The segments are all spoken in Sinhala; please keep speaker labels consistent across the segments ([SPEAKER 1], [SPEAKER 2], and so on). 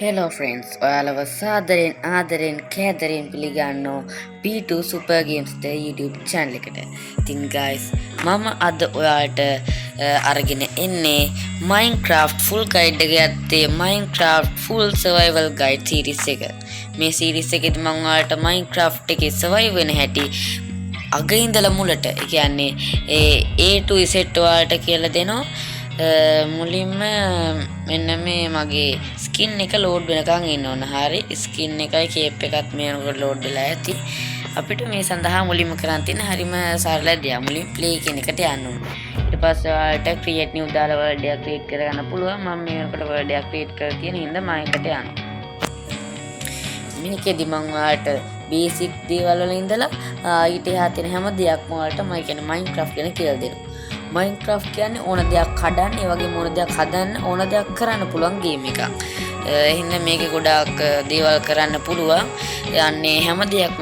[SPEAKER 1] හෙලෝ ෆ්‍රෙන්ඩ්ස්, ඔයාලව සාදරයෙන් ආදරයෙන් කෑදරයෙන් පිළිගන්නෝ P2 Super Games ද YouTube channel එකට. ඉතින් guys, මම අද ඔයාලට අරගෙන එන්නේ Minecraft full guide එක යටතේ Minecraft full survival guide series එක. මේ series එකේදී මම ඔයාලට Minecraft එකේ survive වෙන හැටි අග ඉඳලා මුලට, ඒ කියන්නේ ඒ A to Z ඔයාලට කියලා දෙනවා. මුලින්ම මෙන්න මේ මගේ ස්කින් එක ලෝඩ් වෙනකන් ඉන්න ඕන. හරි, ස්කින් එකයි කේප් එකත් මේ වෙනකොට ලෝඩ් වෙලා ඇති. අපිට මේ සඳහා මුලින්ම කරන් තියෙන හරිම සරල දෙයක්. මුලින් ප්ලේ කියන එකට යන්න ඕන. ඊට පස්සේ ඔයාලට ක්‍රියේට් නිව් දාලා වර්ල්ඩ් එකක් ක්‍රියේට් කරගන්න පුළුවන්. මම මේ වෙනකොට වර්ල්ඩ් එකක් ක්‍රියේට් කරලා තියෙන හින්දා මම එකට යනවා. මේකෙදි මං ඔයාලට බේසික් දේවල් වල ඉඳලා ඊට එහා තියෙන හැම දෙයක්ම ඔයාලට මම කියන්නේ මයින්ක්‍රාෆ්ට් ගැන කියලා දෙනවා. මයින්ක්‍රාෆ්ට් කියන්නේ ඕන දෙයක් කඩන්න, ඒ වගේම ඕන දෙයක් හදන්න, ඕන දෙයක් කරන්න පුළුවන් ගේම් එකක්. ඒ හින්දා මේකේ ගොඩාක් දේවල් කරන්න පුළුවන්. යන්නේ හැම දෙයක්ම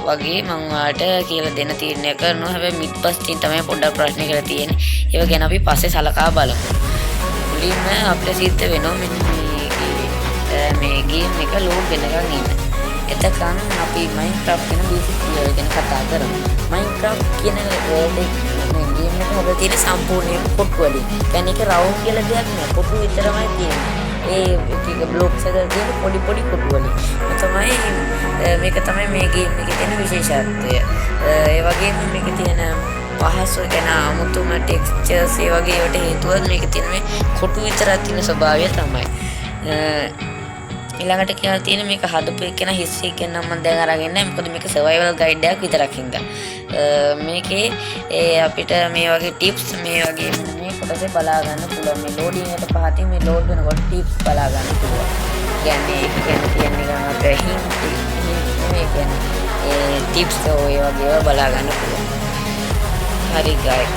[SPEAKER 1] වගේ මං ඔයාලට කියලා දෙන්න තීරණය කරනවා. හැබැයි මිඩ් තමයි පොඩ්ඩක් ප්‍රශ්න කියලා තියෙන්නේ. ඒව ගැන අපි පස්සේ සලකා බලමු. මුලින්ම අපිට සිද්ධ වෙනවා මෙන්න මේ ගේම් එක ලෝඩ් වෙනකන් ඉන්න. එතකන් අපි මයින්ක්‍රාෆ්ට් ගැන බේසික් දේවල් ගැන කතා කරමු. මයින්ක්‍රාෆ්ට් කියන වර්ල්ඩ් එක, මේ ගේම් එක හදලා තියෙන සම්පූර්ණයෙන්ම කොටු වලින්. කියන්නේ ඒක රවුම් කියලා දෙයක් නෑ. කොටු විතරමයි තියෙන්නේ. ඒ එක එක බ්ලොක්ස් හදලා තියෙන පොඩි පොඩි කොටු වලින්. මේක තමයි මේ ගේම් එකේ තියෙන විශේෂත්වය. ඒ වගේම මේකේ තියෙන පහසු ගැන අමුතුම ටෙක්ස්චර්ස් ඒ වගේ ඒවට හේතුව මේකේ තියෙන මේ කොටු විතරක් තියෙන ස්වභාවය තමයි. ඊළඟට කියලා තියෙන මේක හදපු එක්කෙනා හිස්ටරි එක නම් මම දැන් අරගෙන නැහැ. මොකද මේක සර්වයිවල් ගයිඩ් එකක් විතරක් හින්දා. මේකේ ඒ අපිට මේ වගේ ටිප්ස් මේ වගේ මෙන්න මේ කොටසේ බලා ගන්න පුළුවන්. මේ ලෝඩින් එකට පහතින් මේ ලෝඩ් වෙනකොට ටිප්ස් බලා ගන්න පුළුවන්. කියන්නේ ඒක කියන්නේ තියෙන නිකන් අපේ හින්ට් හින්ට් නෙමෙයි, කියන්නේ ඒ ටිප්ස් ඔය වගේ ඒවා බලා ගන්න පුළුවන්. හරි ගයිස්,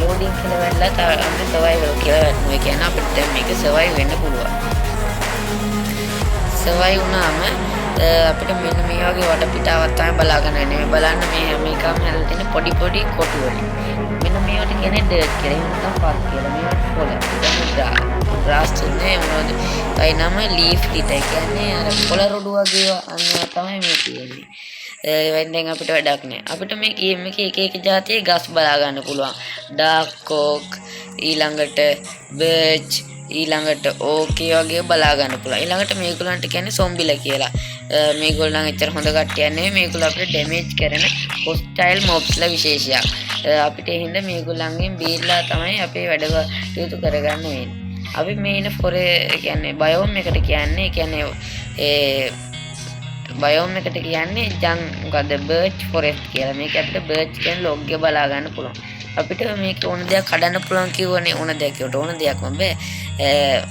[SPEAKER 1] ලෝඩින් කියලා වැටලා තව අපිට සර්වයිවල් කියලා වැටෙනවා. ඒ කියන්නේ අපිට දැන් මේක සර්වයිව් වෙන්න පුළුවන්. සර්වයිව් වුණාම අපිට මෙන්න මේ වගේ වටපිටාවක් තමයි බලා ගන්න වෙන්නේ. මේ බලන්න, මේ හැම එකම හැදලා තියෙන පොඩි පොඩි කොටු වලින්. මෙන්න මේවට කියන්නේ ඩර්ට් කියලා. එහෙම නැත්නම් පස් කියලා. මේවට පොළ. ඒ ග්‍රාස් තුනේ මොනවද? ඒ නම ලීෆ් ලිටර්. කියන්නේ අර පොළ රොඩු වගේ ඒවා, අන්න ඒවා තමයි මේ තියෙන්නේ. ඒවෙන් දැන් අපිට වැඩක් නෑ. අපිට මේ ගේම් එකේ එක එක ජාතියේ ගස් බලා ගන්න පුළුවන්. ඩාර්ක් ඕක්, ඊළඟට බර්ච්, ඊළඟට ඕක් ඒ වගේ බලා ගන්න පුළුවන්. ඊළඟට මේගොල්ලන්ට කියන්නේ සොම්බිලා කියලා. මේගොල්ලන් එච්චර හොඳ කට්ටියක් නෙවෙයි. මේගොල්ලෝ අපිට ඩැමේජ් කරන හොස්ටයිල් මොබ්ස්ලා විශේෂයක්. අපිට ඒ හින්දා මේගොල්ලන්ගෙන් බේරලා තමයි අපේ වැඩ කටයුතු කරගන්න වෙන්නේ. අපි මේ ඉන ෆොරේ කියන්නේ බයෝම් එකට කියන්නේ, ඒ කියන්නේ ඒ බයෝම් එකට කියන්නේ ජං මොකද්ද බර්ච් ෆොරෙස්ට් කියලා. මේක අපිට බර්ච් කියන ලොග් එක බලා ගන්න පුළුවන්. අපිට මේක ඕන දෙයක් කඩන්න පුළුවන් කිව්වනේ. ඕන දෙයක් කිව්වට ඕන දෙයක්ම බෑ.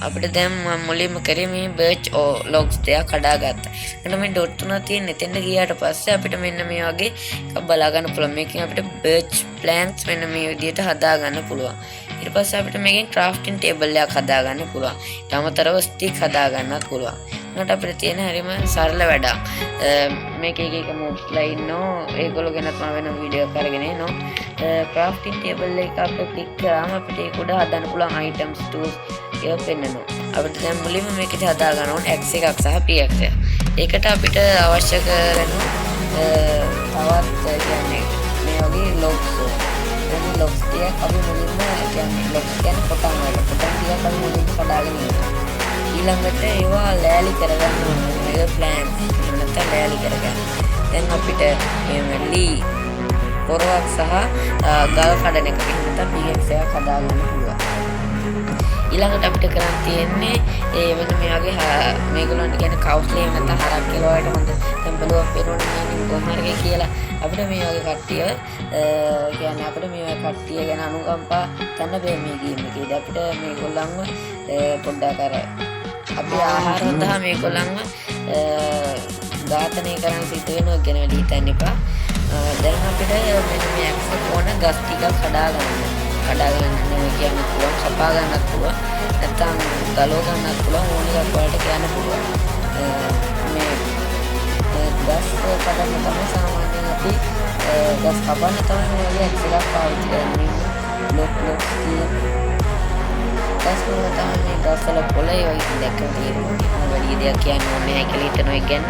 [SPEAKER 1] අපිට දැන් මම මුලින්ම කරේ මේ බර්ච් ලොග්ස් දෙයක් කඩාගත්තා. එතන මේ ඩොට් තුනක් තියෙන එතෙන්ට ගියාට පස්සේ අපිට මෙන්න මේ වගේ එකක් බලා ගන්න පුළුවන්. මේකෙන් අපිට බර්ච් ප්ලැන්ක්ස් මෙන්න මේ විදිහට හදා ගන්න පුළුවන්. ඊට පස්සේ අපිට මේකෙන් ක්‍රාෆ්ටිං ටේබල් එකක් හදා ගන්න පුළුවන්. ඊට අමතරව ස්ටික් හදා ගන්නත් පුළුවන්. ඊළඟට අපිට තියෙන හරිම සරල වැඩක්. මේක එක එක මොබ්ස්ලා ඉන්නෝ. ඒගොල්ලෝ ගැනත් මම වෙන වීඩියෝ එකක් අරගෙන එනවා. ක්‍රාෆ්ටිං ටේබල් එක අපිට ක්ලික් කරාම අපිට ඒක උඩ හදන්න පුළුවන් අයිටම්ස්, ටූල්ස් ඒවා පෙන්නනවා. අපිට දැන් මුලින්ම මේකෙදි හදා ගන්න ඕන ඇක්ස් එකක් සහ පිකැක්ස් එකක්. ඒකට අපිට අවශ්‍ය කරනවා තවත් ඒ කියන්නේ මේ වගේ ලොග්ස්. මේ ලොග්ස් ටිකක් අපි මුලින්ම, ඒ කියන්නේ ලොග්ස් කියන්නේ පොටන් වල පොටන් ටිකක් අපි මුලින්ම කඩාගෙන ඉන්නවා. ඊළඟට ඒවා ලෑලි කරගන්න ඕනේ. මේක ප්ලෑන්ස් එහෙම නැත්නම් ලෑලි කරගන්න. දැන් අපිට මේ ලී පොරවක් සහ ගල් කඩන එකක් එහෙම නැත්නම් පිකැක්ස් එකක් හදාගන්න පුළුවන්. ඊළඟට අපිට කරන් තියෙන්නේ ඒ මෙන්න මේ වගේ මේගොල්ලන්ට කියන්නේ කවුස්ලි එහෙම නැත්නම් හරක් කියලා. ඔයාලට හොඳ දැන් බලුවක් පේනවනේ මේ කොහොම හරි කියලා. අපිට මේ වගේ කට්ටිය, කියන්නේ අපිට මේ වගේ කට්ටිය ගැන අනුකම්පා ගන්න බෑ මේ ගේම් එකේදී. අපිට මේගොල්ලන්ව පොඩ්ඩක් අර අපි ආහාර සඳහා මේගොල්ලන්ව ඝාතනය කරන්න සිද්ධ වෙනවා ගැන වැඩි හිතන්න එපා. දැන් අපිට මෙන්න මේ ඇක්ස් එක ඕන ගස් ටිකක් කඩා ගන්න. කඩා ගන්න නෙමෙයි කියන්න පුළුවන්, කපා ගන්නත් පුළුවන්. නැත්තම් ගලව ගන්නත් පුළුවන්, ඕන එකක් ඔයාලට කියන්න පුළුවන්. මේ ගස් කඩන්න තමයි සාමාන්‍යයෙන් අපි ගස් කපන්න තමයි මේ වගේ ඇක්ස් එකක් පාවිච්චි කරන්නේ. බ්ලොක් බ්ලොක් කියන ගස් වල තමයි මේ ගස්වල පොළ ඒ වගේ දැක්කම තේරෙනවා. මම වැඩි දෙයක් කියන්න ඕනේ නැහැ කියලා හිතනවා ඒක ගැන.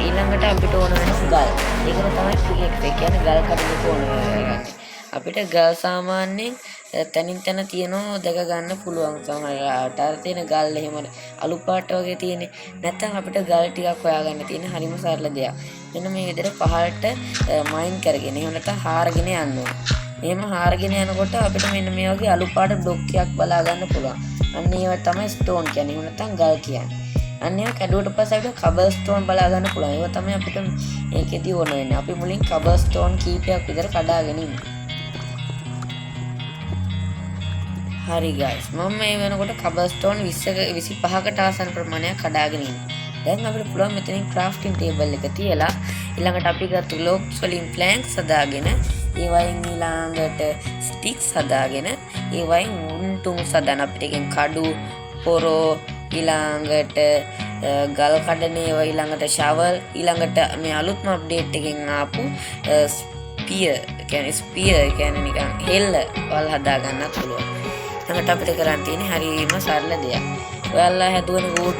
[SPEAKER 1] ඊළඟට අපිට ඕන වෙන ගල්. ඒකම තමයි පිකෙක්ස්. ඒ කියන්නේ ගල් කඩන එක ඕන වෙන්නේ. අපිට ගල් සාමාන්‍යයෙන් තැනින් තැන තියෙනවා දැක ගන්න පුළුවන් සමහර වෙලාවට. අර තියෙන ගල් එහෙම අලු පාට වගේ තියෙන්නේ. නැත්තම් අපිට ගල් ටිකක් හොයාගන්න තියෙන හරිම සරල දෙයක්. මෙන්න මේ විදිහට පහළට මයින් කරගෙන එහෙම නැත්තම් හාරගෙන යන්න ඕනේ. එහෙම හාරගෙන යනකොට අපිට මෙන්න මේ වගේ අලු පාට බ්ලොක් එකක් බලා ගන්න පුළුවන්. අන්න ඒවා තමයි ස්ටෝන් කියන්නේ. එහෙම නැත්තම් ගල් කියන්නේ. අන්න ඒවා කැඩුවට පස්සේ අපිට කබල් ස්ටෝන් බලා ගන්න පුළුවන්. ඒවා තමයි අපිට මේකෙදි ඕන වෙන්නේ. අපි මුලින් කබල් ස්ටෝන් කීපයක් විතර කඩාගෙන ඉමු. හරි ගයිස්, මම මේ වෙනකොට කබල් ස්ටෝන් 25කට ආසන්න ප්‍රමාණයක් කඩාගෙන ඉන්නවා. දැන් අපිට පුළුවන් මෙතනින් ක්‍රාෆ්ටිං ටේබල් එක තියලා ඊළඟට අපි ගත්ත ලොක්ස් වලින් ප්ලැන්ක්ස් හදාගෙන ඒ වයින් ඊළඟට ස්ටික්ස් හදාගෙන ඒ වයින් වුඩන් ටූල්ස් හදාන අපිට එකෙන් කඩු පොරෝ ඊළඟට ගල් කඩන ඒවා ඊළඟට ෂවල් ඊළඟට මේ අලුත්ම අප්ඩේට් එකෙන් ආපු ස්පියර් කියන්නේ ස්පියර් කියන්නේ නිකන් හෙල්ල වල් හදා ගන්නත් පුළුවන්. ඊළඟට අපිට කරන්න තියෙන්නේ හරිම සරල දෙයක්. ඔයාලා හැදුවන වුඩ්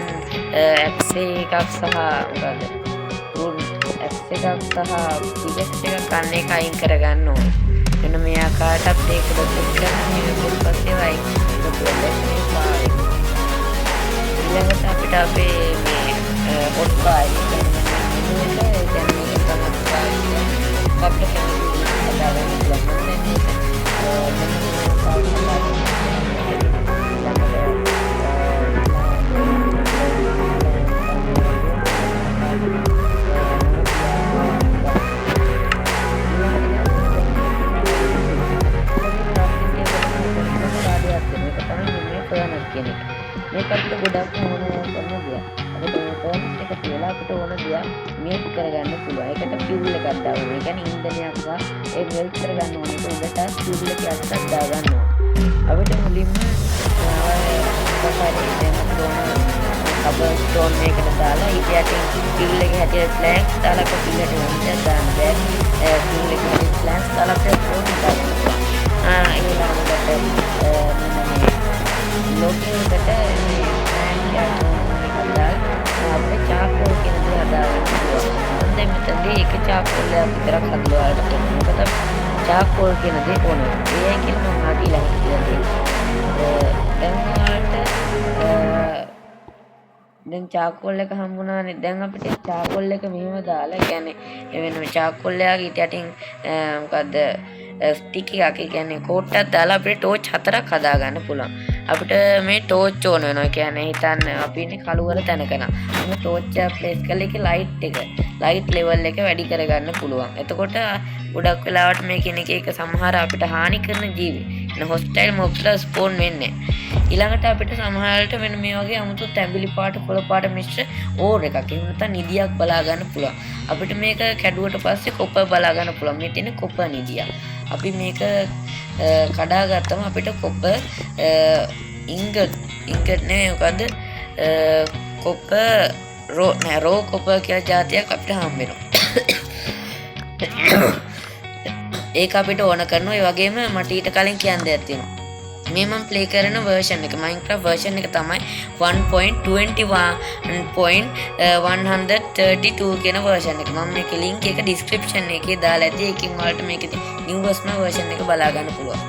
[SPEAKER 1] ඇක්ස් එකක් සහ මොකද්ද? වුඩ් ඇක්ස් එකක් සහ පිකැක්ස් එකක් අන්න එක අයින් කරගන්න ඕනේ. මෙන්න මේ ආකාරයට අපිට ඒක ලොකු කරන්න මේ පස්සේ වයින් ලොකු වෙලා මේ පාරේ. ඊළඟට අපිට අපේ මේ හොට් බාර් එක කියන්නේ මෙනු එක, ඒ කියන්නේ මේක තමයි පාවිච්චි කරන්නේ. අපිට කැමති විදිහට හදාගන්න පුළුවන්. මම දැන් මේක මෙන්න මේ ආකාරයට හදාගන්න. මේක අපිට ගොඩක් ඕන කරන දෙයක්. අපිට මේ ෆර්නස් එක තියලා අපිට ඕන දෙයක් මෙල්ට් කරගන්න පුළුවන්. ඒකට ෆියුල් එකක් දාන්න ඕනේ. ඒ කියන්නේ ඉන්ධනයක් සහ ඒ මෙල්ට් කරගන්න ඕන එක උඩට ෆියුල් එක යටට දාගන්න ඕනේ. අපිට මුලින්ම මොකක් හරි දැන් අපිට ඕන කබල් ස්ටෝන් මේකට දාලා ඊට යටින් ෆියුල් එක හැටියට ප්ලැන්ක්ස් දාලා අපිට ෆියුල් එකට ඕන දෙයක් දාන්න බෑ. ෆියුල් එක හැටියට ප්ලැන්ක්ස් දාලා අපිට ඕන දාගන්න පුළුවන්. ඊළඟට මෙන්න මේ ලොග් එකට මේ ප්ලැන්ක් එකක් ඕන එකක් දාලා අපිට චාකෝල් කියන දේ හදාගන්න පුළුවන්. මම දැන් මෙතනදී එක චාකෝල් එකක් විතරක් හදලා ඔයාලට පෙන්නනවා. මොකද චාකෝල් කියන දේ ඕන වෙනවා. ඒ අය කියලා මම ආදී ඊළඟට කියලා දෙන්නම්. දැන් ඔයාලට දැන් චාකෝල් එක හම්බුණානේ. දැන් අපිට චාකෝල් එක මෙහෙම දාලා, ඒ කියන්නේ ඒ වෙනම චාකෝල් එකක් ඊට යටින් මොකද්ද ස්ටික් එකක්, ඒ කියන්නේ කෝට්ටක් දාලා අපිට ටෝච් හතරක් හදාගන්න පුළුවන්. අපිට මේ ටෝච් ඕන වෙනවා. ඒ කියන්නේ හිතන්න අපි ඉන්නේ කළුවර තැනක නම් මේ ටෝච් එක ප්ලේස් කරලා ඒකේ ලයිට් එක, ලයිට් ලෙවල් එක වැඩි කරගන්න පුළුවන්. එතකොට ගොඩක් වෙලාවට මේ කෙනෙක් එක සමහර අපිට හානි කරන ජීවි එන හොස්ටයිල් මොබ්ස්ලා ස්පෝන් වෙන්නේ නැහැ. ඊළඟට අපිට සමහරවිට මෙන්න මේ වගේ අමුතු තැඹිලි පාට කොළ පාට මිශ්‍ර ඕර් එකක්, එහෙම නැත්නම් නිදියක් බලා ගන්න පුළුවන්. අපිට මේක කැඩුවට පස්සේ කොපර් බලා ගන්න පුළුවන්. මේ තියෙන කොපර් නිදියක්. අපි මේක කඩාගත්තම අපිට කොපර් ඉංගට්, ඉංගට් නෙමෙයි මොකද්ද? කොපර් රෝ නෑ, රෝ කොපර් කියලා જાතියක් අපිට හම්බ වෙනවා. ඒක අපිට ඕන කරනවා. ඒ වගේම මට ඊට කලින් කියන්න දෙයක් තියෙනවා. මේ මම ප්ලේ කරන වර්ෂන් එක, Minecraft version එක තමයි 1.21.132 කියන වර්ෂන් එක. මම මේකේ link එක description එකේ දාලා ඇති. ඒකෙන් ඔයාලට මේකේ newest version එක බලා ගන්න පුළුවන්.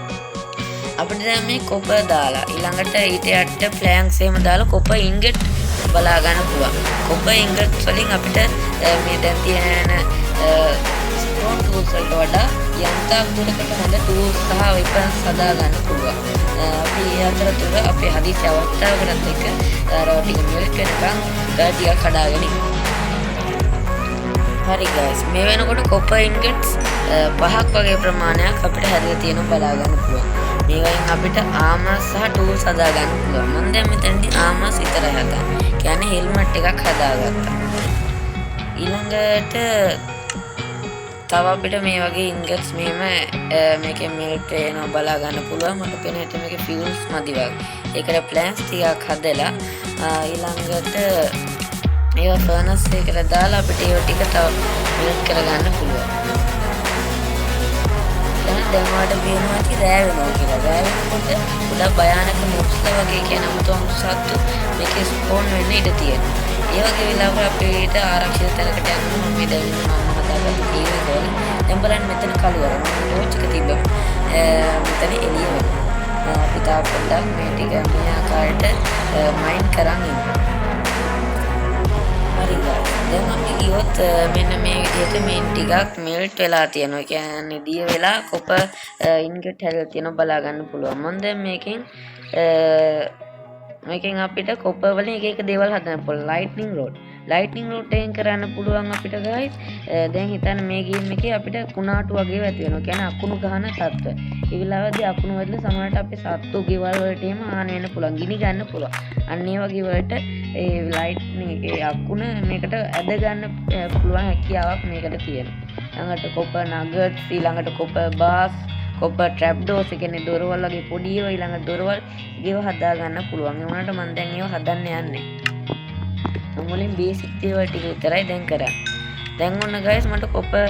[SPEAKER 1] අපිට දැන් මේ කොපර් දාලා ඊළඟට ඊට යට ප්ලැන්ක්ස් එහෙම දාලා කොපර් ඉන්ගට් බලා ගන්න පුළුවන්. කොපර් ඉන්ගට් වලින් අපිට මේ දැන් තියෙන ස්ටෝන් ටූල්ස් වලට වඩා යම්තාක් දුරකට හොඳ ටූල්ස් සහ වෙපන්ස් හදා ගන්න පුළුවන්. අපි ඒ අතරතුර අපේ හදිසි අවස්ථාවකටත් එක්ක අර ටික මෙල්ට් වෙනකන් ගල් ටිකක් කඩාගෙන ඉමු. හරි ගයිස්, මේ වෙනකොට කොපර් ඉන්ගට්ස් පහක් වගේ ප්‍රමාණයක් අපිට හැදලා තියෙනවා බලා ගන්න පුළුවන්. මේ වයින් අපිට ආමර්ස් සහ ටූල්ස් හදා ගන්න පුළුවන්. මම දැන් මෙතනදී ආමර්ස් විතරයි හදාන්නේ. කියන්නේ හෙල්මට් එකක් හදාගත්තා. ඊළඟට තව අපිට මේ වගේ ඉන්ගට්ස් මෙහෙම මේකෙන් මෙල්ට් වෙනවා බලා ගන්න පුළුවන්. මට පේන හැටි මේකේ ෆියුල්ස් මදි වගේ. ඒකට ප්ලැන්ස් ටිකක් හදලා ඊළඟට ඒවා ෆර්නස් එකකට දාලා අපිට ඒවා ටික තව මෙල්ට් කරගන්න පුළුවන්. දැන් ඔයාලට පේනවා ඇති රෑ වෙනවා කියලා. රෑ වෙනකොට ගොඩක් භයානක මොබ්ස්ලා වගේ කියන අමුතු අමුතු සත්තු මේකේ ස්පෝන් වෙන්න ඉඩ තියෙනවා. ඒ වගේ වෙලාවක අපිට ආරක්ෂිත තැනකට යන්න මම මේ දැන් ඉන්නේ මම හදාගත්තු කීව එක වල. දැන් බලන්න මෙතන කළුවර. මම ටෝච් එක තිබ්බම මෙතන එළිය වෙනවා. අපි තාම පොඩ්ඩක් මේ ටික මේ ආකාරයට මයින් කරන් ඉමු. හරි ගයිස්. දැන් අපි ගියොත් මෙන්න මේ විදිහට මේන් ටිකක් මෙල්ට් වෙලා තියෙනවා. ඒ කියන්නේ දිය වෙලා කොපර් ඉන්ගට් හැදලා තියෙනවා බලා ගන්න පුළුවන්. මම දැන් මේකෙන් අපිට කොපර් වලින් එක එක දේවල් හදන්න පුළුවන්. Lightning road. ලයිට්නින් රෝඩ් එකෙන් කරන්න පුළුවන් අපිට ගයිස්. දැන් හිතන්න මේ ගේම් එකේ අපිට කුණාටු වගේ ඇති වෙනවා. කියන්නේ අකුණු ගහන තත්ත්ව. ඒ වෙලාවේදී අකුණු වැදලා සමහරවිට අපේ සත්තු ගෙවල් වලට එහෙම හානි වෙන්න පුළුවන්. ගිනි ගන්න පුළුවන්. අන්න ඒ වගේ වලට ඒ ලයිට්නින් එකේ අකුණ මේකට ඇද ගන්න පුළුවන් හැකියාවක් මේකට තියෙනවා. ළඟට කොපර් නගට්ස්, ඊළඟට කොපර් බාස්, කොපර් ට්‍රැප් ඩෝස්, ඒ කියන්නේ දොරවල් වගේ පොඩි ඒවා, ඊළඟට දොරවල් ඒව හදා ගන්න පුළුවන්. ඒ වුණාට මං දැන් ඒව හදන්න යන්නේ. මං මුලින් බේසික් දේවල් ටික විතරයි දැන් කරන්නේ. දැන් ඔන්න ගයිස් මට කොපර්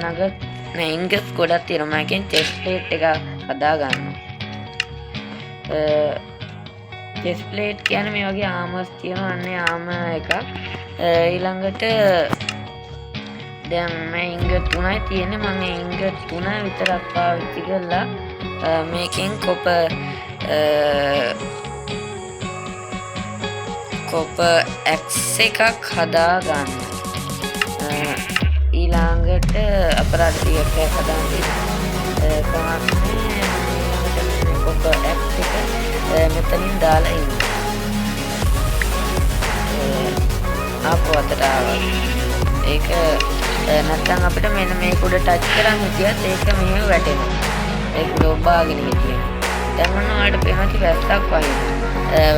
[SPEAKER 1] නගට් නෑ ඉන්ගට්ස් ගොඩක් තියෙනවා. මම එකෙන් චෙස්ට් ප්ලේට් එක හදා ගන්නවා. චෙස්ට් ප්ලේට් කියන්නේ මේ වගේ ආමර්ස් තියෙනවා. අන්නේ ආමර් එකක්. ඊළඟට දැන් මේ ඉන්ගට් තුනයි තියෙන්නේ. මං ඒ ඉන්ගට් තුන විතරක් පාවිච්චි කරලා මේකෙන් කොපර් ඇක්ස් එකක් හදා ගන්න. ඊළඟට අපරාධ ටිකක් හදාන්න තියෙනවා. කමක් නෑ. ඊළඟට මේ කොපර් ඇක්ස් එක මෙතනින් දාලා ඉන්න. ආපහු අතට ආවා. ඒක නැත්තම් අපිට මෙන්න මේක උඩ ටච් කරන් හිටියත් ඒක මෙහෙම වැටෙනවා. ඒක උඩ ඔබාගෙන හිටියම. දැන් ඔන්න ඔයාලට පේනවා කි වැස්සක් වහිනවා.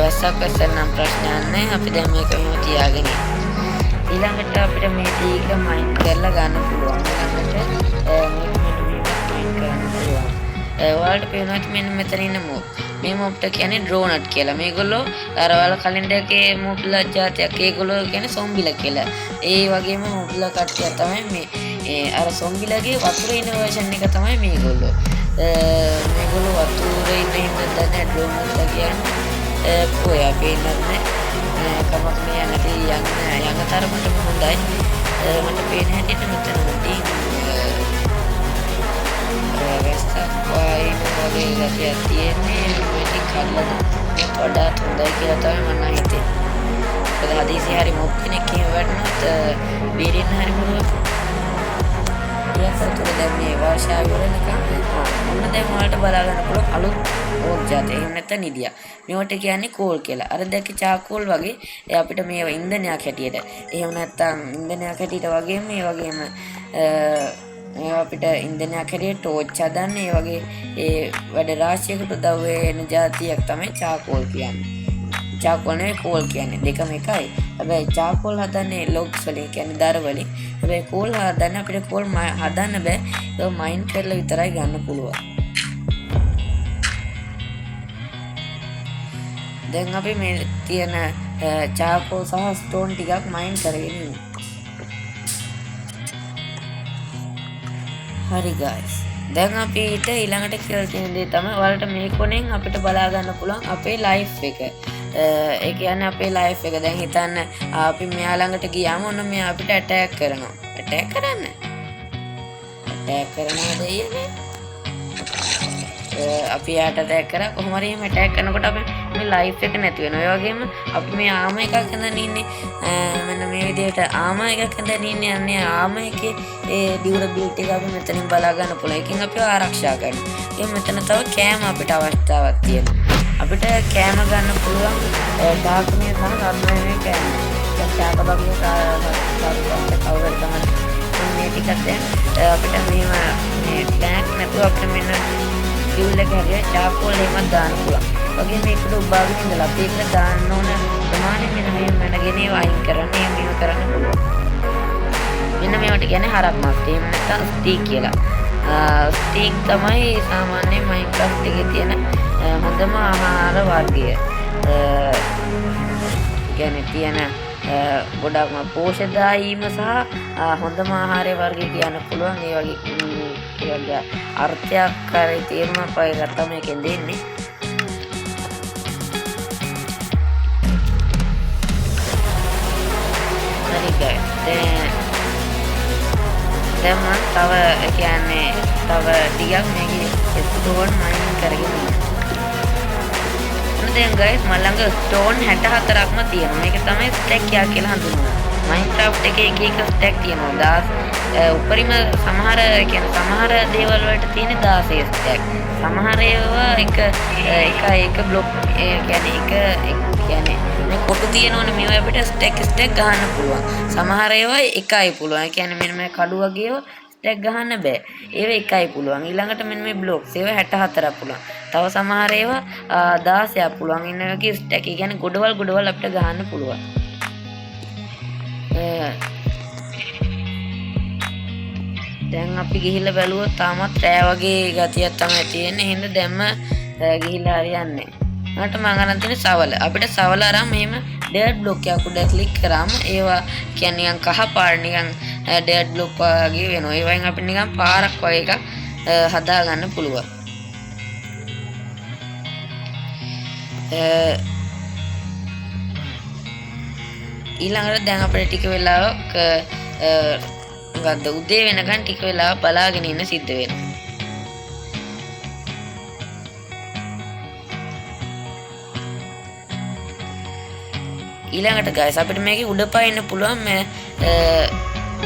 [SPEAKER 1] වැස්සක් වැස්සෙන් නම් ප්‍රශ්නයක් නෑ. අපි දැන් මේක මෙහෙම තියාගෙන ඉන්න. ඊළඟට අපිට මේ ටික මයින් කරලා ගන්න පුළුවන්. ඊළඟට මේක මෙන්න මෙහෙම මයින් කරන්න පුළුවන්. ඔයාලට පේනවා ඇති මෙන්න මෙතන ඉන්න මොබ්. මේ මොබ්ට කියන්නේ ඩ්‍රෝනට් කියලා. මේගොල්ලෝ අර ඔයාලා කලින් දැක්කේ මොබ්ලා ජාතියක්. ඒගොල්ලෝ කියන්නේ සොම්බිලා කියලා. ඒ වගේම මොබ්ලා කට්ටිය තමයි මේ ඒ අර සොම්බිලාගේ වතුරේ ඉන්න වර්ෂන් එක තමයි මේගොල්ලෝ. මේගොල්ලෝ වතුරේ ඉන්න හින්දා දන්නේ නැහැ ඩ්‍රෝනට්ලා කියන්නේ. කොහේ අපි ඉන්නත් නෑ. කමක් නෑ නැති යන්න තරමටම හොඳයි. මට පේන හැටියට මෙතන හොඳින් වැස්සක් වයින් වගේ ගතියක් තියෙන්නේ. මේ ටික කඩලා දැම්මත් වඩාත් හොඳයි කියලා තමයි මම නම් හිතෙන්නේ. මොකද හදිසියෙ හරි මොබ් කෙනෙක් එහෙම වැටුනොත් බේරෙන්න හරි පුළුවන්. ඒ අතරතුර දැන් මේ වර්ෂාව ඉවර වෙනකන් ඔන්න දැන් ඔයාලට බලා ගන්න පුළුවන් අලුත් ඕක් ජාතිය. එහෙම නැත්නම් නිදියා. මේවට කියන්නේ කෝල් කියලා. අර දැක්ක චාකෝල් වගේ ඒ අපිට මේවා ඉන්ධනයක් හැටියට. එහෙම නැත්නම් ඉන්ධනයක් හැටියට වගේම මේ වගේම මේවා අපිට ඉන්ධනයක් හැටියට ටෝච් හදන්න ඒ වගේ ඒ වැඩ රාශියකට උදව් වෙන ජාතියක් තමයි චාකෝල් කියන්නේ. චාකෝල් නෙවෙයි කෝල් කියන්නේ. දෙකම එකයි. හැබැයි චාකෝල් හදන්නේ ලොග්ස් වලින් කියන්නේ දර වලින්. හැබැයි කෝල් හදන්න අපිට කෝල් හදන්න බෑ. ඒක මයින් කරලා විතරයි ගන්න පුළුවන්. දැන් අපි මේ තියෙන චාකෝල් සහ ස්ටෝන් ටිකක් මයින් කරගෙන ඉමු. හරි ගයිස්. දැන් අපි ඊළඟට කියලා තියෙන දේ තමයි ඔයාලට මේ කොනෙන් අපිට බලා ගන්න පුළුවන් අපේ ලයිෆ් එක. ඒ කියන්නේ අපේ ලයිෆ් එක දැන් හිතන්න අපි මෙයා ළඟට ගියාම ඔන්න මෙයා අපිට ඇටැක් කරනවා. ඇටැක් කරන්න. ඇටැක් කරනවා දෙයියනේ. අපි එයාට ඇටැක් කරා. කොහොම හරි එහෙම ඇටැක් කරනකොට අපි මේ ලයිෆ් එක නැති වෙනවා. ඒ වගේම අපි මේ ආම එකක් ඇඳන් ඉන්නේ. මෙන්න මේ විදිහට ආම එකක් ඇඳන් ඉන්නේ. අන්නේ ආම එකේ ඒ ඩියුරබිලිටි එක අපි මෙතනින් බලා ගන්න පුළුවන්. ඒකෙන් අපිව ආරක්ෂා කරනවා. ඒ මෙතන තව කෑම අපිට අවස්ථාවක් තියෙනවා. අපිට කෑම ගන්න පුළුවන් ශාකමය සහ රත්නමය කෑම. දැන් ශාක වගේ කවුරු හරි තමයි මේ ටිකක් දැන් අපිට මෙහෙම මේ ටැංක් නැතුව අපිට මෙන්න ෆියුල් එක හරියට චාකෝල් එහෙමත් දාන්න පුළුවන්. වගේ මේකට උබාගෙන ඉඳලා අපි ඒකට දාන්න ඕන ප්‍රමාණය මෙන්න මෙහෙම මැනගෙන ඒවා අයින් කරන්න, එහෙම මෙහෙම කරන්න පුළුවන්. මෙන්න මේවට කියන්නේ හරක් මස්. එහෙම නැත්නම් ස්ටීක් කියලා. ස්ටීක් තමයි සාමාන්‍යයෙන් මයින්ක්‍රාෆ්ට් එකේ තියෙන හොඳම ආහාර වර්ගය. කියන්නේ තියෙන ගොඩක්ම පෝෂදායීම සහ හොඳම ආහාර වර්ගය කියන්න පුළුවන්. ඒ වගේ ඒ වගේ අර්ථයක් හරි තේරුමක් වගේ එකක් තමයි ඒකෙන් දෙන්නේ. හරි ගයිස්, දැන් මං තව ඒ කියන්නේ තව ටිකක් මේකේ ස්ටෝන් මයිනින් කරගෙන ඉන්නවා. ඔන්න දැන් ගයිස් මං ළඟ ස්ටෝන් 64ක්ම තියෙනවා. මේක තමයි ස්ටැක් එකක් කියලා හඳුන්වන්නේ. මයින්ක්‍රාෆ්ට් එකේ එක එක ස්ටැක් තියෙනවා. 10 උපරිම සමහර ඒ කියන්නේ සමහර දේවල් වලට තියෙන 16 ස්ටැක්. සමහර ඒවා එක එක එක බ්ලොක් ඒ කියන්නේ එක එක කියන්නේ මේ කොටු තියෙනවනේ මේවා අපිට ස්ටැක් ස්ටැක් ගහන්න පුළුවන්. සමහර ඒවා එකයි පුළුවන්. ඒ කියන්නේ මෙන්න මේ කඩු වගේ ඒවා ස්ටැක් ගහන්න බෑ. ඒවා එකයි පුළුවන්. ඊළඟට මෙන්න මේ බ්ලොක්ස් ඒවා 64ක් පුළුවන්. තව සමහර ඒවා 16ක් පුළුවන්. ඉන්න වගේ ස්ටැක්. ඒ කියන්නේ ගොඩවල් ගොඩවල් අපිට ගහන්න පුළුවන්. දැන් අපි ගිහිල්ලා බැලුවොත් තාමත් රෑ වගේ ගතියක් තමයි තියෙන්නේ. එහෙනම් දැන්ම ගිහිල්ලා හරියන්නේ නෑ. මට මං අරන් තියෙන සවල. අපිට සවල අරන් මෙහෙම ඩර්ට් බ්ලොක් එකක් උඩ ක්ලික් කරාම ඒවා කියන්නේ නිකන් කහ පාට නිකන් ඩර්ට් බ්ලොක් වගේ වෙනවා. ඒ වයින් අපිට නිකන් පාරක් වගේ එකක් හදා ගන්න පුළුවන්. ඊළඟට දැන් අපිට ටික වෙලාවක් මොකද්ද උදේ වෙනකන් ටික වෙලාවක් බලාගෙන ඉන්න සිද්ධ වෙනවා. ඊළඟට ගයිස් අපිට මේකේ උඩ පයින්න පුළුවන් මේ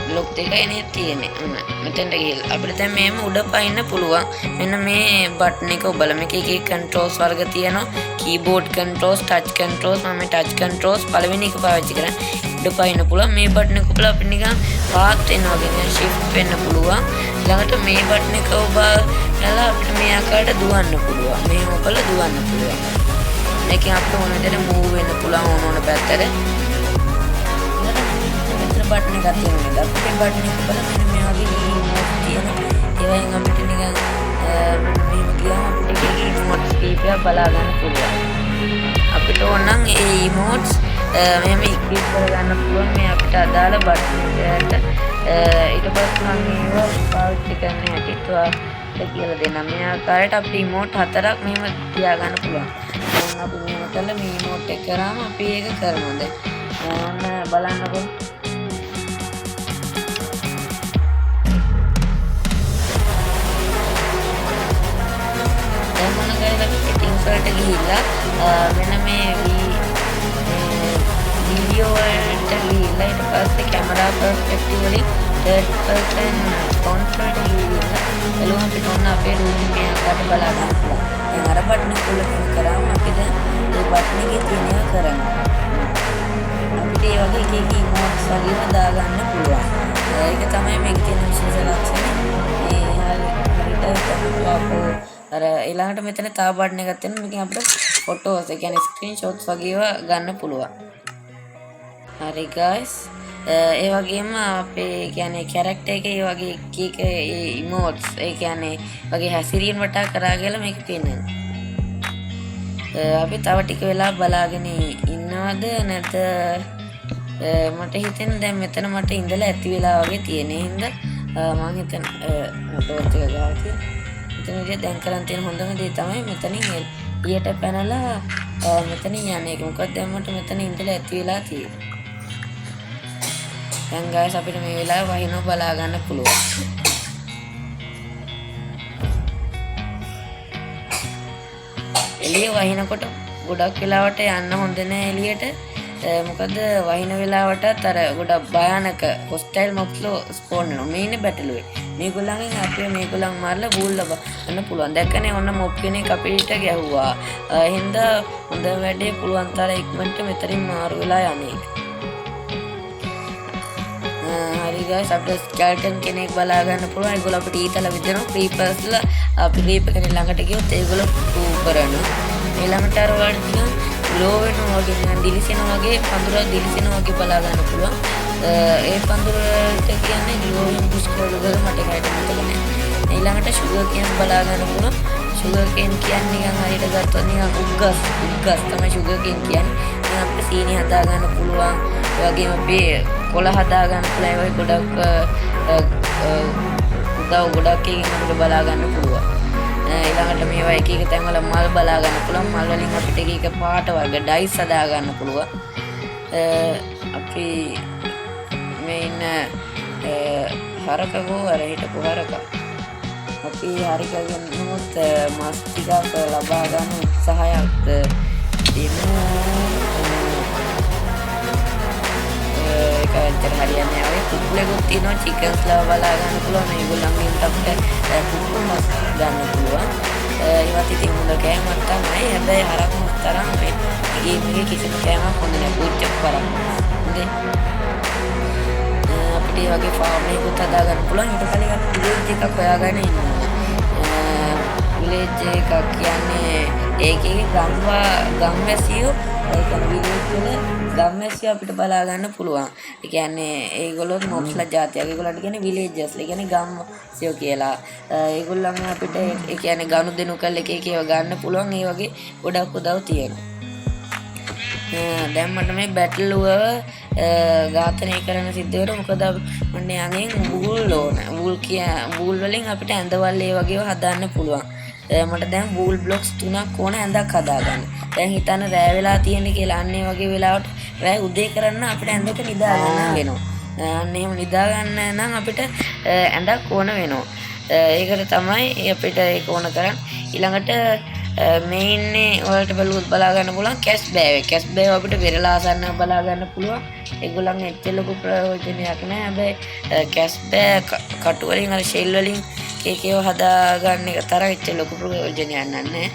[SPEAKER 1] බ්ලොක් දෙකයි නේ තියෙන්නේ. ඔන්න මෙතෙන්ට ගිහලා අපිට දැන් මේම උඩ පයින්න පුළුවන්. මෙන්න මේ බටන් එක ඔබලා මේකේ එක එක කන්ට්‍රෝල්ස් වර්ග තියෙනවා. Keyboard controls, touch controls. මම මේ ටච් කන්ට්‍රෝල්ස් පළවෙනි එක පාවිච්චි කරන්නේ. උඩ පයින්න පුළුවන්. මේ බටන් එක ඔබලා අපිට නිකන් පාත් වෙනවා වගේ නිකන් ෂිෆ්ට් වෙන්න පුළුවන්. ඊළඟට මේ බටන් එක ඔබලා අපිට මේ ආකාරයට දුවන්න පුළුවන්. මෙහෙම ඔබලා දුවන්න පුළුවන්. මේකෙන් අපිට ඕන විදිහට මූව් වෙන්න පුළුවන් ඕන ඕන පැත්තට. ඊළඟට මෙතන බටන් එකක් තියෙනවා නේද? අපිට මේ බටන් එක බලන්න මෙන්න මේ වගේ ඉමෝට් තියෙනවා. ඒ වගේම අපිට නිකන් මෙන්න මෙහෙම ගියාම අපිට එක එක ඉමෝට්ස් කීපයක් බලා ගන්න පුළුවන්. අපිට ඕන නම් ඒ ඉමෝට්ස් මෙහෙම ඉක්විප් කරගන්න පුළුවන් මේ අපිට අදාළ බටන් එකට. ඊට පස්සේ මම ඒවා පාවිච්චි කරන හැටිත් ඔයාලට කියලා දෙන්නම්. මේ ආකාරයට අපිට ඉමෝට් හතරක් මෙහෙම තියාගන්න පුළුවන්. දැන් අපි මෙහෙම කරලා මේ ඉමෝට් එක කරාම අපි ඒක කරනවා. දැන් ඔන්න බලන්නකෝ. දැන් මොන ගයිස් අපි සෙටින්ග්ස් වලට ගිහිල්ලා මෙන්න මේ වීඩියෝ වලට ගිහිල්ලා ඊට පස්සේ කැමරා පර්ස්පෙක්ටිව් වලින් තර්ඩ් පර්සන් ෆොන්ට් වලට ගිහිල්ලා බලමු අපිට ඔන්න අපේ රූම් මේ ආකාරයට බලා ගන්න පුළුවන්. දැන් අර බටන් එක උඩ ක්ලික් කරාම අපි දැන් ඒ බටන් එකේ තියෙන ඒවා කරනවා. අපිට ඒ වගේ එක එක ඉමෝට්ස් වගේම දාගන්න පුළුවන්. ඒක තමයි මේකේ තියෙන විශේෂ ලක්ෂණය. මේ හරියට තමයි අර ඊළඟට මෙතන තව බටන් එකක් තියෙනවා. මේකෙන් අපිට ෆොටෝස් ඒ කියන්නේ ස්ක්‍රීන්ෂොට්ස් වගේ ඒවා ගන්න පුළුවන්. හරි ගයිස්. ඒ වගේම අපේ කියන්නේ කැරක්ටර් එකේ ඒ වගේ එක එක ඒ ඉමෝට්ස් ඒ කියන්නේ වගේ හැසිරීම වටා කරා කියලා මේක පෙන්නනවා. අපි තව ටික වෙලා බලාගෙන ඉන්නවද නැද්ද? මට හිතෙන්නේ දැන් මෙතන මට ඉඳලා ඇති වෙලා වගේ තියෙන හින්දා මං හිතන ටෝච් එක ගාව තියෙන. මෙතන ඉතින් දැන් කරන් තියෙන හොඳම දේ තමයි මෙතනින් එළියට පැනලා මෙතනින් යන එක. මොකද දැන් මට මෙතන ඉඳලා ඇති වෙලා තියෙන්නේ. දැන් ගයිස් අපිට මේ වෙලාවේ වහිනව බලා ගන්න පුළුවන්. එළිය වහිනකොට ගොඩක් වෙලාවට යන්න හොඳ නෑ එළියට. මොකද වහින වෙලාවටත් අර ගොඩක් භයානක හොස්ටයිල් මොබ්ස්ලෝ ස්පෝන් වෙනවා. මේ ඉන්නේ බැටළුවේ. මේගොල්ලන්ගෙන් අපේ මේගොල්ලන් මාරලා බූල් ලබන්න පුළුවන්. දැක්කනේ ඔන්න මොබ් කෙනෙක් අපිට ගැහුවා. එහෙනම් හොඳ වැඩේ පුළුවන් තරම් ඉක්මනට මෙතනින් මාරු වෙලා යන එක. හරි ගයිස් අපිට ස්කෙල්ටන් කෙනෙක් බලා ගන්න පුළුවන්. ඒගොල්ලෝ අපිට ඊතල විදිනවා. ක්‍රීපර්ස්ලා අපි ක්‍රීපර් කෙනෙක් ළඟට ගියොත් ඒගොල්ලෝ පූ කරනවා. ඊළඟට අර ඔයාලට නිකන් ග්ලෝ වෙනවා වගේ නිකන් දිලිසෙනවා වගේ පඳුර දිලිසෙනවා වගේ බලා ගන්න පුළුවන්. ඒ පඳුරට කියන්නේ ග්ලෝවින් බුෂ් කියලා ගල මට ඒකට මතක නෑ. ඊළඟට ෂුගර් කේන් බලා ගන්න පුළුවන්. ෂුගර් කේන් කියන්නේ නිකන් හරියට ගත්තොත් නිකන් උග්ගස් තමයි ෂුගර් කේන් කියන්නේ. නිකන් අපිට සීනි හදා ගන්න පුළුවන්. ඒ වගේම අපේ කොළ හදා ගන්න පුළුවන්. ඒ වගේ ගොඩක් උදව් ගොඩක් එකකින් අපිට බලා ගන්න පුළුවන්. ඊළඟට මේවා එක එක තැන්වල මල් බලා ගන්න පුළුවන්. මල් වලින් අපිට එක එක පාට වර්ග ඩයිස් හදා ගන්න පුළුවන්. අපි මේ ඉන්න හරකගෝ අර හිටපු හරකා අපි හරිකගෙන් නමුත් මස් ටිකක් ලබා ගන්න උත්සාහයක් දෙමු. ඒක ඇත්තට හරියන්නේ නැහැ. ඔය කුකුලෙකුත් තියෙනවා, චිකන්ස් ලා බලා ගන්න පුළුවන්. මේගොල්ලන්ගෙන් අපිට කුකුල් මස් ගන්න පුළුවන්. ඒවත් ඉතින් හොඳ කෑමක් තමයි. හැබැයි හරක් මස් තරම් මේ ගේම් එකේ කිසිම කෑමක් හොඳ නෑ. පුච්ච පරක්. හොඳේ. අපිට ඒ වගේ ෆාම් එකකුත් හදා ගන්න පුළුවන්. ඊට කලින් අපි විලේජ් එකක් හොයාගෙන ඉන්න ඕනේ. විලේජ් එකක් කියන්නේ ඒකේ ගම්වැසියෝ, ඒ කියන්නේ විලේජ් වල ගම්වැසියෝ අපිට බලා ගන්න පුළුවන්. ඒ කියන්නේ ඒගොල්ලෝ මොබ්ස්ලා ජාතියක්. ඒගොල්ලන්ට කියන්නේ විලේජර්ස්. ඒ කියන්නේ ගම්වැසියෝ කියලා. ඒගොල්ලන් අපිට ඒ කියන්නේ ගනුදෙනු කරලා එක එක ඒවා ගන්න පුළුවන්. ඒ වගේ ගොඩක් උදව් තියෙනවා. දැන් මට මේ බැටළුව ඝාතනය කරන්න සිද්ධ වෙනවා. මොකද මට යගෙන් වූල් ඕන. වූල් වලින් අපිට ඇඳවල් ඒ වගේව හදන්න පුළුවන්. මට දැන් වූල් බ්ලොක්ස් 3ක් ඕන ඇඳක් හදාගන්න. දැන් හිතන්න රෑ වෙලා තියෙන කියලා. අන්න ඒ වගේ වෙලාවට රෑ උදේ කරන්න අපිට ඇඳක නිදා ගන්න වෙනවා. අන්න එහෙම නිදා ගන්න නම් අපිට ඇඳක් ඕන වෙනවා. ඒකට තමයි අපිට ඒක ඕන කරන්නේ. ඊළඟට මේ ඉන්නේ ඔයාලට බලුවොත් බලා ගන්න පුළුවන් කැෂ් බෑව් එක. කැෂ් බෑව් අපිට වෙරළා ආසන්න බලා ගන්න පුළුවන්. ඒගොල්ලන් එච්චර ලොකු ප්‍රයෝජනයක් නෑ. හැබැයි කැෂ් බෑ කටු වලින් අර ෂෙල් වලින් කේක් ඒවා හදා ගන්න එක තරම් එච්චර ලොකු ප්‍රයෝජනයක් නෑ.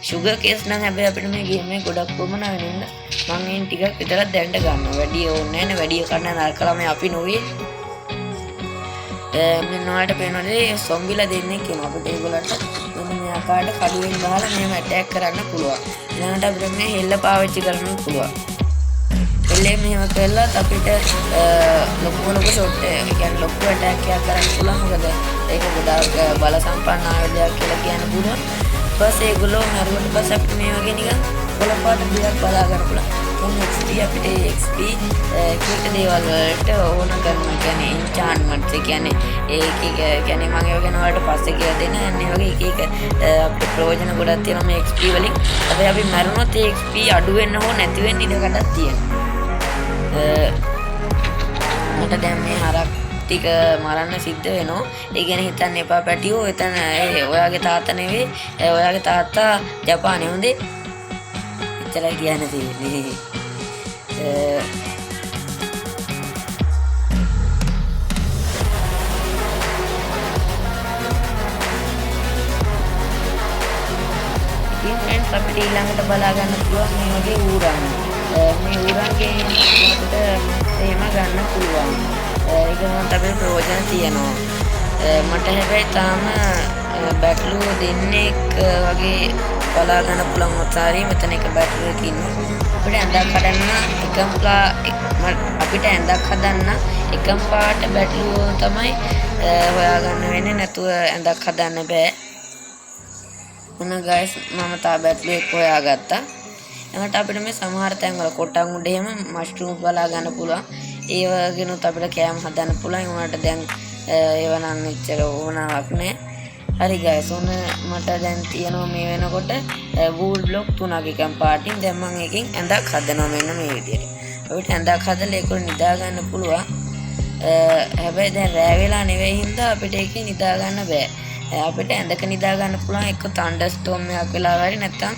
[SPEAKER 1] ෂුගර් කේස් නම් හැබැයි අපිට මේ ගේම් එකේ ගොඩක් වුමනා වෙන හින්දා මං එයින් ටිකක් විතරක් දැනට ගන්නවා. වැඩි ඕනේ නෑනේ. වැඩි කන්න නරක ළමයි අපි නොවේ. මෙන්න ඔයාලට පේනවද මේ සොම්බිලා දෙන්නෙක් ඉන්නවා. අපිට ඒගොල්ලන්ට මෙන්න මේ ආකාරයට කඩුවෙන් ගහලා මෙහෙම ඇටැක් කරන්න පුළුවන්. ඊළඟට අපිට මේ හෙල්ල පාවිච්චි කරන්න පුළුවන්. හෙල්ලේ මෙහෙම කළත් අපිට ලොකු ලොකු ෂොට් එක, ඒ කියන්නේ ලොකු ඇටැක් එකක් කරන්න පුළුවන්. මොකද ඒක ගොඩාක් බල සම්පන්න ආයුධයක් කියලා කියන්න පුළුවන්. ඊපස්සේ ඒගොල්ලෝ මැරුවට පස්සේ අපිට මේ වගේ නිකන් කොළ පාට දෙයක් බලා ගන්න පුළුවන්. දැන් XP අපිට XP එක එක දේවල් වලට ඕන කරනවා. ඒ කියන්නේ එන්චාන්ට්මන්ට්ස්, ඒ කියන්නේ ඒක එක, ඒ කියන්නේ මම ඒව ගැන ඔයාලට පස්සේ කියලා දෙන්න. අන්න ඒ වගේ එක එක අපිට ප්‍රයෝජන ගොඩක් තියෙනවා මේ XP වලින්. හැබැයි අපි මැරුණොත් ඒ XP අඩු වෙන්න හෝ නැති වෙන්න ඉඩ කඩක් තියෙනවා. මට දැන් මේ හරක් ටික මරන්න සිද්ධ වෙනවා. ඒ ගැන හිතන්න එපා පැටියෝ. එතන ඒ ඔයාගේ තාත්තා නෙවෙයි. ඔයාගේ තාත්තා ජපානයේ. හොඳේ. එච්චරයි කියන්න තියෙන්නේ. ඉතින් ෆ්‍රෙන්ඩ්ස් අපිට ඊළඟට බලා ගන්න පුළුවන් මේ වගේ ඌරන්. මේ ඌරන්ගෙන් අපිට එහෙම ගන්න පුළුවන්. ඒක නම් අපිට ප්‍රයෝජන තියෙනවා. මට හැබැයි තාම බැටළුව දෙන්නෙක් වගේ බලා ගන්න පුළුවන් ඔතාරි. මෙතන එක බැටළුවෙක් ඉන්නවා. අපිට ඇඳක් හදන්න එකම අපිට ඇඳක් හදන්න එකම පාට බැටළුව තමයි හොයාගන්න වෙන්නේ. නැතුව ඇඳක් හදන්න බෑ. මොන ගයිස් මම තා බැටළුවෙක් හොයාගත්තා. ඊළඟට අපිට මේ සමහර තැන්වල කොටන් උඩ එහෙම මෂ්රූම් බලා ගන්න පුළුවන්. ඒ වගේනොත් අපිට කෑම හදන්න පුළුවන්. ඒ වුණාට දැන් ඒව නම් එච්චර ඕනාවක් නෑ. හරි ගයිස් ඔන්න මට දැන් තියෙනවා මේ වෙනකොට වූල් බ්ලොක් 3ක් එකම පාටින්. දැන් මං එකෙන් ඇඳක් හදනවා මෙන්න මේ විදියට. අපිට ඇඳක් හදලා ඒක නිදා ගන්න පුළුවන්. හැබැයි දැන් රෑ වෙලා නෙවෙයි හින්දා අපිට ඒකේ නිදා ගන්න බෑ. අපිට ඇඳක නිදා ගන්න පුළුවන් එක්ක තන්ඩර්ස්ටෝම් එකක් වෙලා හරි නැත්තම්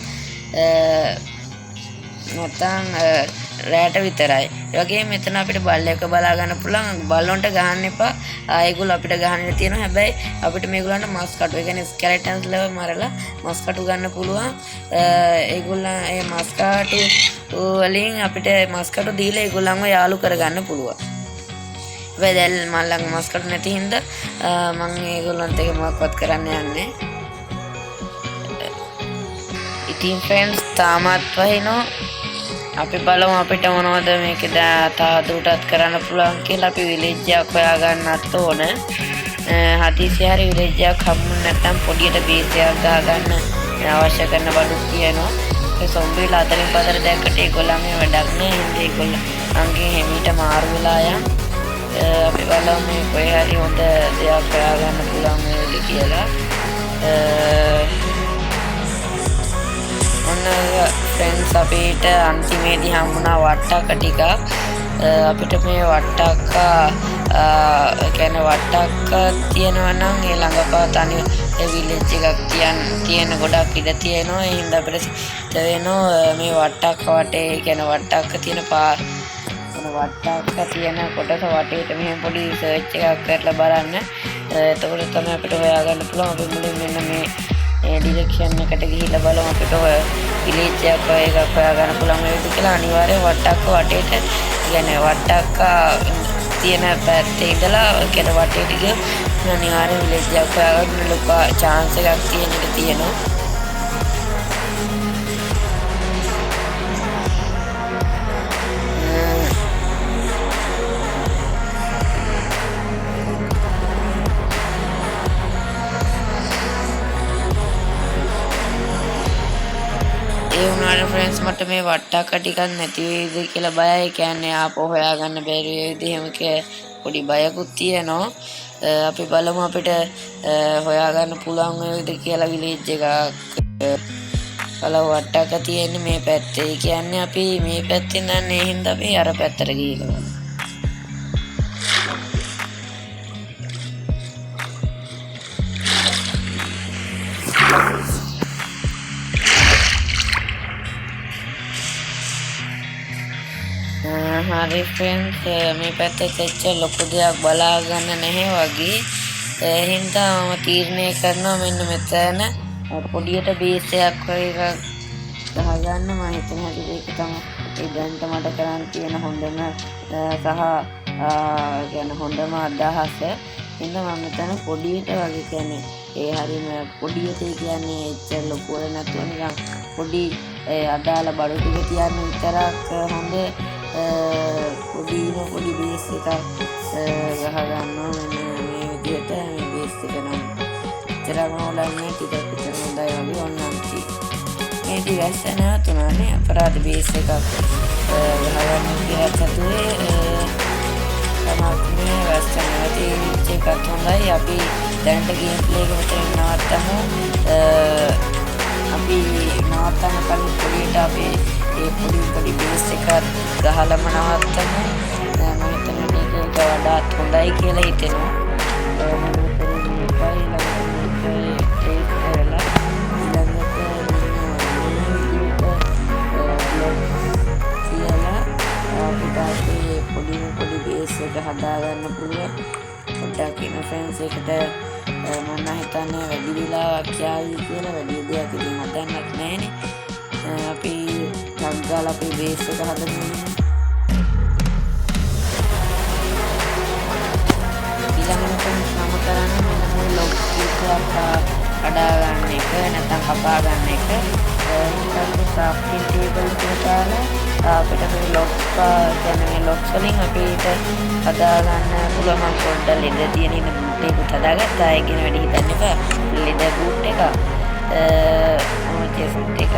[SPEAKER 1] රෑට විතරයි. ඒ වගේම මෙතන අපිට බල්ලෙක් එක්ක බලා ගන්න පුළුවන්. බල්ලොන්ට ගහන්න එපා. ඒගොල්ලෝ අපිට ගහන්න තියෙනවා. හැබැයි අපිට මේගොල්ලන්ට මස් කටු, ඒ කියන්නේ ස්කෙලටන්ස් ලව මරලා මස් කටු ගන්න පුළුවන්. ඒගොල්ලන් ඒ මස් කටු වලින් අපිට මස් කටු දීලා ඒගොල්ලන්ව යාළු කරගන්න පුළුවන්. හැබැයි දැන් මං ළඟ මස් කටු නැති හින්දා මං ඒගොල්ලන්ට ඒක මොකක්වත් කරන්න යන්නේ. ඉතින් ෆ්‍රෙන්ඩ්ස් තාමත් වහිනවා. අපි බලමු අපිට මොනවද මේක තවදුරටත් කරන්න පුළුවන් කියලා. අපි විලේජ් එකක් හොයාගන්නත් ඕන. හදිසියෙ හරි විලේජ් එකක් හම්බුනේ නැත්නම් පොඩියට බේස් එකක් ගහගන්න අවශ්‍ය කරන බඩුත් තියෙනවා. ඒ සොම්බිලා අතරින් පතර දැක්කට ඒගොල්ලන්ගේ වැඩක් නෑ. හින්දා ඒගොල්ලන්ගේ හිමීට මාරු වෙලා යන්. අපි බලමු මේ කොහේ හරි හොඳ දෙයක් හොයාගන්න පුළුවන් වේද කියලා. ඔන්න ෆ්‍රෙන්ඩ්ස්, අපිට අන්තිමේදී හම්බුණා වට්ටක්ක ටිකක්. අපිට මේ වට්ටක්ක කියන්නේ වට්ටක්ක තියෙනවා නම් ඒ ළඟපා තනි ඒ විලේජ් එකක් තියන් තියෙන ගොඩක් ඉඩ තියෙනවා. ඒ හින්දා අපිට සිද්ධ වෙනවා මේ වට්ටක්ක වටේ, කියන්නේ වට්ටක්ක තියෙන පා වට්ටක්ක තියෙන කොටස වටේට මෙහෙම පොඩි සර්ච් එකක් කරලා බලන්න. එතකොට තමයි අපිට හොයාගන්න පුළුවන්. අපි මුලින් මෙන්න මේ ඒ ඩිරෙක්ෂන් එකට ගිහිල්ලා බලමු අපිට ඔය විලේජ් එකක් ඔය එකක් හොයාගන්න පුළුවන් වේවිද කියලා. අනිවාර්යෙන් වට්ටක්ක වටේට, කියන්නේ වට්ටක්ක තියෙන පැත්තේ ඉඳලා කියන්නේ වටේට ගියොත් අනිවාර්යෙන් විලේජ් එකක් හොයාගන්න ලොකු චාන්ස් එකක් තියෙන එක තියෙනවා. ඒ වුණාට ෆ්‍රෙන්ඩ්ස්, මට මේ වට්ටක්ක ටිකක් නැති වෙයිද කියලා බයයි. ඒ කියන්නේ ආපහු හොයාගන්න බැරි වෙයිද එහෙම කියලා පොඩි බයකුත් තියෙනවා. අපි බලමු අපිට හොයාගන්න පුළුවන් වෙයිද කියලා විලේජ් එකක්. බලමු, වට්ටක්ක තියෙන්නේ මේ පැත්තේ. ඒ කියන්නේ අපි මේ පැත්තෙන් යන්නේ. ඒ හින්දා අපි අර පැත්තට ගිහිල්ලා බලමු. හරි ෆ්‍රෙන්ඩ්ස්, මේ පැත්තේ එච්චර ලොකු දෙයක් බලා ගන්න නැහැ වගේ. ඒ හින්දා මම තීරණය කරනවා මෙන්න මෙතන පොඩියට බේස් එකක් වගේ එකක් ගහගන්න. මම හිතන හැටියට ඒක තමයි ඒ දැනට මට කරන්න තියෙන හොඳම සහ කියන්නේ හොඳම අදහස. හින්දා මම මෙතන පොඩියට වගේ, කියන්නේ ඒ හරිම පොඩියට, ඒ කියන්නේ එච්චර ලොකුවට නැතුව නිකන් පොඩි ඒ අදාළ බඩු ටික තියන්න විතරක් හොඳ පොඩිම පොඩි බේස් එකක් ගහ ගන්නවා මෙන්න මේ විදිහට. මේ බේස් එක නම් එච්චරම හොඳක් නෑ, ටිකක් විතර හොඳයි වගේ. ඔන්න අන්ති මේ ටික වැස්ස නැවතුණානේ. අපරාධ, බේස් එකක් ගහගන්න කියලා සතුවේ තමක් මේ වැස්ස නැවතිච්ච එකත් හොඳයි. අපි දැනට ගේම් ප්ලේ එක මෙතනින් නවත්තමු. අපි නවත්තන්න කලින් පොඩියට අපේ ඒ පොඩි පොඩි බේස් එක ගහලම නවත්තමු. මම හිතන්නේ මේක වඩාත් හොඳයි කියලා හිතෙනවා. මම මෙතනින් මේකයි ළඟට මේකයි ටේක් කරලා ඊළඟට මෙන්න මේ විදිහට බ්ලොක් තියලා අපිට අපේ පොඩිම පොඩි බේස් එක හදාගන්න පුළුවන්. පොඩ්ඩක් ඉන්න ෆ්‍රෙන්ඩ්ස්, එකට මම නම් හිතන්නේ වැඩි වෙලාවක් යාවි කියලා. වැඩි දෙයක් ඉතින් හදන්නත් නෑනේ. අපි ටක් ගාලා අපේ බේස් එක හදමු. ඊළඟට මම කරන්නේ මෙන්න මේ ලොග් කීපයක් කඩා ගන්න එක නැත්නම් කපා ගන්න එක. ඊට පස්සේ ක්‍රාෆ්ටිං ටේබල් එක දාලා අපිට මේ ලොග් කියන්නේ මේ ලොග්ස් වලින් අපිට හදා ගන්න පුළුවන්. මම පොඩ්ඩක් ලෙදර් තියෙන ඉන්න බූට් එකකුත් හදාගත්තා. ඒ ගැන වැඩි හිතන්න එපා. ලෙදර් බූට් එක. මම චෙස්ට් එක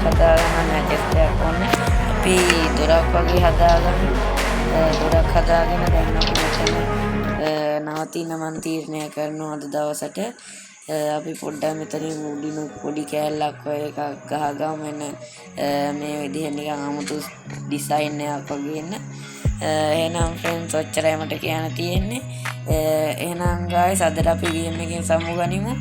[SPEAKER 1] හදා ගන්න නෑ, චෙස්ට් එකක් ඕනේ. අපි දොරක් වගේ හදාගමු. දොරක් හදාගෙන දැන් අපි මෙතන නවතින මං තීරණය කරනවා අද දවසට. අපි පොඩ්ඩක් මෙතනින් උඩින් පොඩි කෑල්ලක් ඔය එකක් ගහගමු. මෙන්න මේ විදිහ නිකන් අමුතු ඩිසයින් එකක් වගේ එන්න. එහෙනම් ෆ්‍රෙන්ඩ්ස්, ඔච්චරයි මට කියන්න තියෙන්නේ. එහෙනම් ගායිස්, අදට අපි ගේම් එකෙන් සමුගනිමු.